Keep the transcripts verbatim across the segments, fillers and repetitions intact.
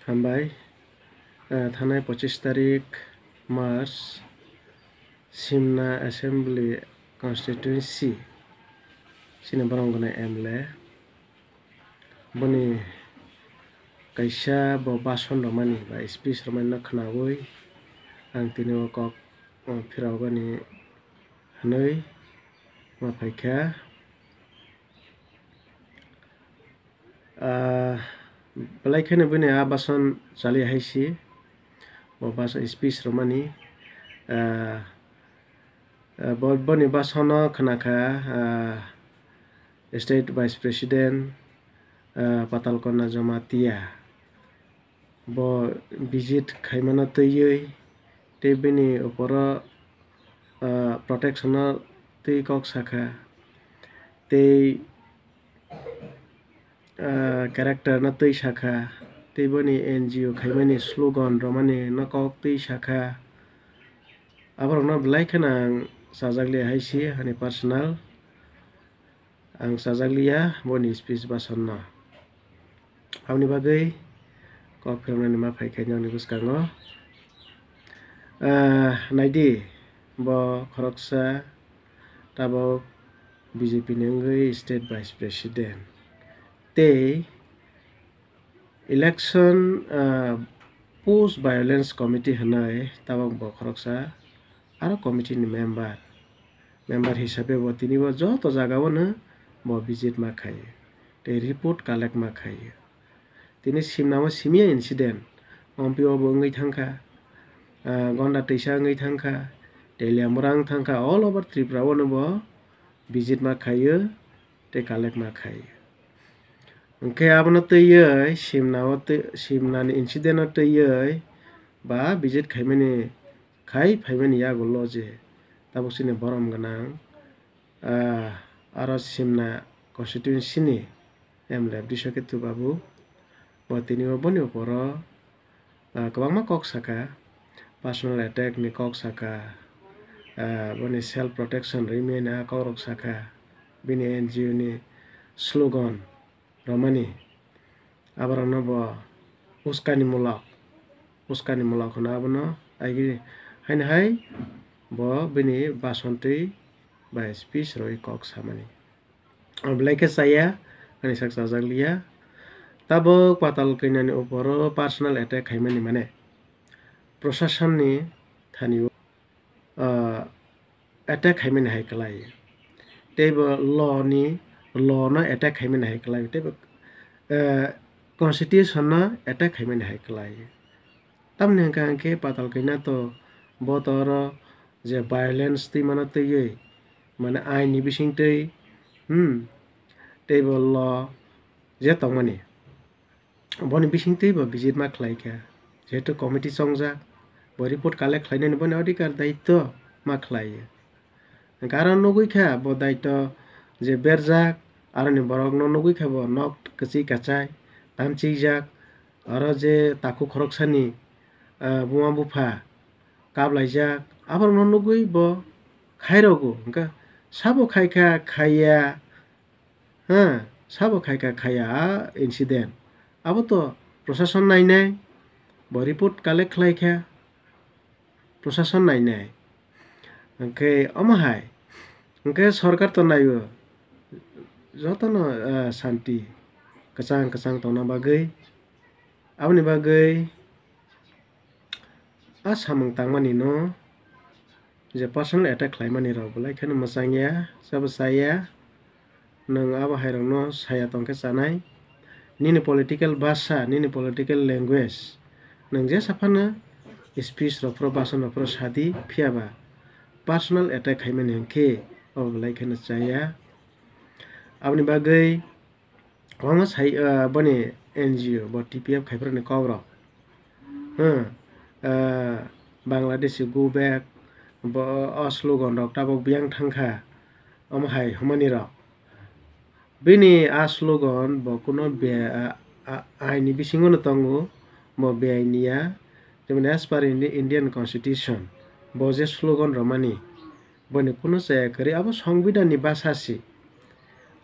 Hambai. Eh, thanai pochis tarik March, Simna Assembly Constituency chini borok gwnai M L A. Boni kaisa bo bason rwmani ba speech rwmani no khwnawi ang tini o kok, eh, phirogani hwnwi ma phaikha. Ah, belai kheno bini a bason chali hai si, bo bason speech rwmani. Ah, ah, bo, boni basono khwnakha, ah, State Vice President, ah, Patal Kanya Jamatia. Bo visit khaimano twiwi tei bini oporo, ah, protection-o twi kok sakha tei, ah, character-no twi sakha tei boni N G O khaimani slogan rwmani no kok twi sakha. Aborokno belai kheno ang chajakliya hai si ani personal. Ang chajakliya boni speech basonno. Aboni bagwi kok phiroknani ma phaikha nini bwskango. Ah, naidi, bo khoroksa tabok B J P ni wngwi State Vice President. Tei election, ah, post violence committee hwnwi tabok bo khoroksa aro committee ni member. Member hisabe bo tini bo joto jaga o no bo visit ma khaio, tei report collect ma khaio. Tini Simna o simiya incident, Ompi o bo wngwi thangkha, ah, Gonda twisa wngwi thangkha, Teliamura wng thangkha, all over Tripura o no bo visit ma khaio, tei collect ma khaio. Hwnkhe abono twiwi Simna o twi, Simna ni incident o twiwi ba visit khaimani khai phaimani yago loje tabuk chini borom gwnang, ah, aro Simna constituency ni M L A Brishaketu Babu bo tini bo boni opor o, ah, kwbangma kok saka, personal attack ni kok saka, ah, boni self protection rimani a kok rok saka, bini N G O ni slogan romani, aborokno bo uskani mulok, uskani mulok hwno abono, agi haino hai bo bini basontwi bai speech rwui kok samani. Belai khe chaya, ani sak chajak liya. Tabuk Patal Kanyani uporo personal attack khaimani mane, prosasonni thani o, ah, attack khaimani hai kwlai. Tei bo law ni, law no attack khaimani hai kwlai. Tei bo, eh, constitution no attack khaimani hai kwlai. Tamni hwnkha hwnkhe Patal Kanya to bo to oro je violence twi mano twiwi, mane ain ni bisingtwi, hmm, tei bo law je tongmani. Boni bisingtwi bo visit ma khlai kha, jehetu committee chongjak, bo report collect khlainani boni adhikar daityo ma khlai. Hwnkhe aro nugwi kha bo daityo je berjak, aroni borokno nugwi kha bo nok kwchwi kachai, tamchijak, aro je takhuk khoroksani, ah, buma bupha kaplaijak, aborokno nugwi bo khairogo, hwnkhe sabo khai kha, khaiya, ha, sabo khai kha, khaiya a incident. Abo to prosason nainai, bo report collect khlai kha, prosason nainai. Hwnkhe omo hai, hwnkhe sorkar to naio, jotono, ah, santi kwchang kwchang tongna bagwi. Aboni bagwi a samung tangmani no je personal attack khlaimani rok belai kheno mwchangya, sabo chaya. Nwng abo hai rokno saya tongkhe chanai. Nini political bhasha, nini political language, nwng jesa phano speech rok phro, bason rok phro sadi, phiya ba personal attack khaimani hwnkhe abo belai kheno chaya. Aboni bagwi kwbangma sai, ah, boni N G O bo T P F khaiphru ni kok rok, hmm, ah, Bangladeshi go back, bo o slogan rok tabok biyang thangkha, omo hai hwnmani rok. Bini a slogan bo kuno be-, a, a, aini bisingo no tongo, bo beaini ya, jemon as per Indi-, Indian Constitution, bo je slogan romani, boni kuno chaya kwrwi, abo Songbidan ni basa si,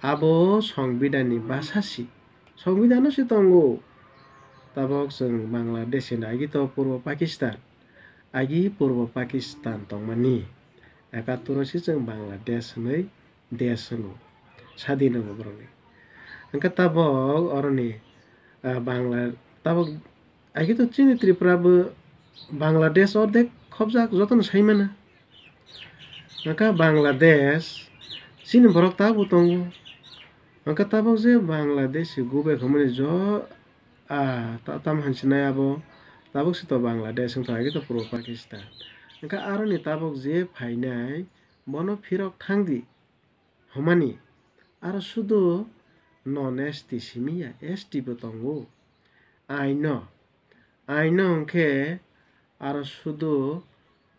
abo Songbidan ni basa si, Songbidan no se tongo, Tabok chwng Bangladesh hinwi agi to Purbo Pakistan. Agi Purbo Pakistan tongmani. Ekattoro se chwng Bangladesh hinwi desh hwngo. Sadin hwngo borokni. Hwnkhe tabok oroni, ah, Bangla, tabok agi to chini Tripura bo Bangladesh ordek khobjak jotono saimano. Hwnkhe Bangladesh chini borok tabok tongo. Hwnkhe tabok je Bangladesh gubek hwnmani jo, ah, ta-, tamo hinsinai abo tabok se to Bangladesh wngkha, agi to Purbo Pakistan. Hwnkhe aroni tabok je phainai bono phirok thangdi hwnmani aro sudu non S T simiya, S T bo tongo. Aino, aino hwnkhe aro sudu,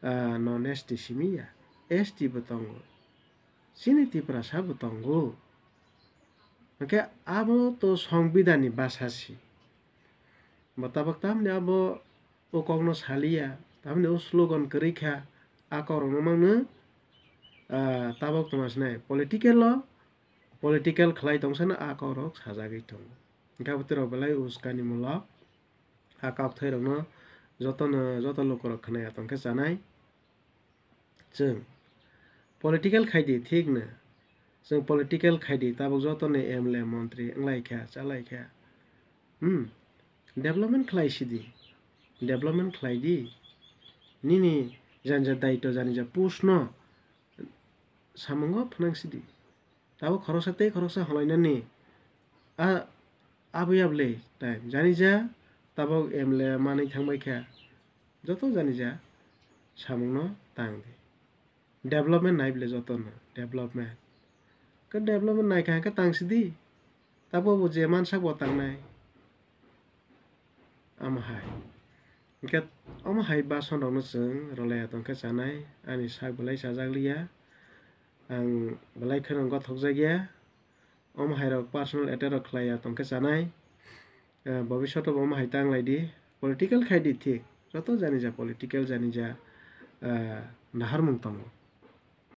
ah, non S T simiya, S T bo tongo. Chini Tiprasa bo tongo. Hwnkhe abo to Songbidhan ni bwsa si. Bo tabok tamni abo o kokno saliya, tamni o slogan kwrwi kha, a kokrokno mangno, ah, tabok tongma sinai political o, political khlai tongsano a kokrok sajagwi tongo. Hwnkhe abo tei rok belai uskani mulok. A kakthairokno jotono, joto lukurok khwnaya tongkhe chanai. Chwng political khaidi, thikno. Chwng political khaidi, tabuk jotono M L A, montri wnglaikha, chalaikha. Hmm. Development khlai sidi. Development khlaidi. Nini jani ja daito, jani ja post no samungo phwnang sidi. Tabuk khoroksa tei khoroksa holainani a, abwi abwlai time jani ja tabuk M L A manwi thangbai kha, joto jani ja samungno tang di. Development nai bwle jotono, development. Khe development naikha hwnkhe tang sidi. Tabuk bo je mansak bo tangnai. Omo hai. Hwnkhe omo hai bason rokno chwng rwlaiya tongkhe chanai, ani sak belai chajakliya, ang belai kheno gothokjakya, omo hai rok personal attack rok khlaiya tongkhe chanai, eh, bobishoto bo omo hai tanglai di, political khai di thik, joto jani ja political jani ja, eh, naharmung tongo.